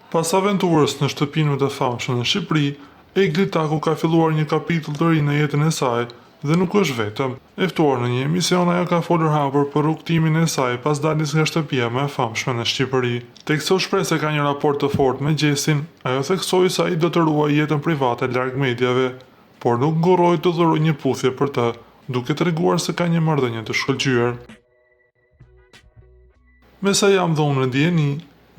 Pas aventurës në shtëpinë më të famshme në Shqipëri, Egli Tako ka filluar një kapitull të ri në jetën e saj dhe nuk është vetëm. E ftuar në një emision ajo ka folur hapur për rrugëtimin e saj pas daljes nga shtëpia më e famshme në Shqipëri. Teksa u shpreh se ka një raport të fortë me Gjestin, ajo theksoi se ai do të ruajë jetën private larg mediave, por nuk ngurroi të dhurojë një puthje për të, duke treguar se ka një marrëdhënie të shkëlqyer. Me sa jam dhe unë në dijeni,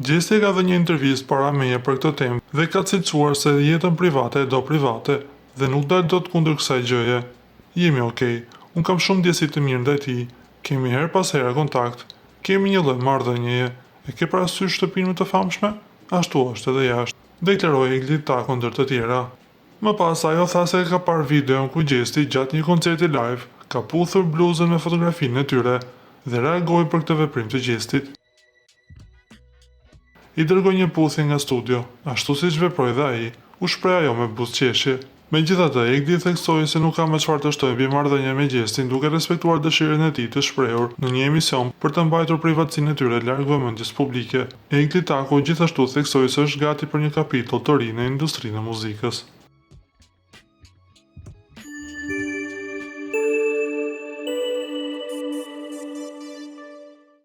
Gjesti e ka dhënë një intervistë para meje për këtë temë dhe ka cilësuar se jetën private e do private dhe nuk dal dot kundër kësaj gjëje. Jemi ok. Unë kam shumë ndjesi të mirë ndaj tij, kemi herë pas here kontakt, kemi një lloj marrëdhënieje. E ke parasysh shtëpinë më të famshme? Ashtu është edhe jashtë, deklaroi Egli Tako ndër të tjera. Më pas ajo tha se e ka parë videon ku Gjesti gjatë një koncerti live ka puthur bluzën me fotografinë e tyre dhe reagoi për këtë veprim të Gjestit. I dërgoi një puthje nga studio, ashtu siç veproi dhe ai, u shpreh ajo me buzëqeshje. Megjithatë, Egli theksoi se nuk ka më çfarë të shtojë mbi marrëdhënien me Gjestin duke respektuar dëshirën e tij të shprehur në një emision për të mbajtur privatësinë e tyre larg vëmendjes publike. Egli Tako gjithashtu theksoi se është gati për një kapitull të ri në industrinë e muzikës.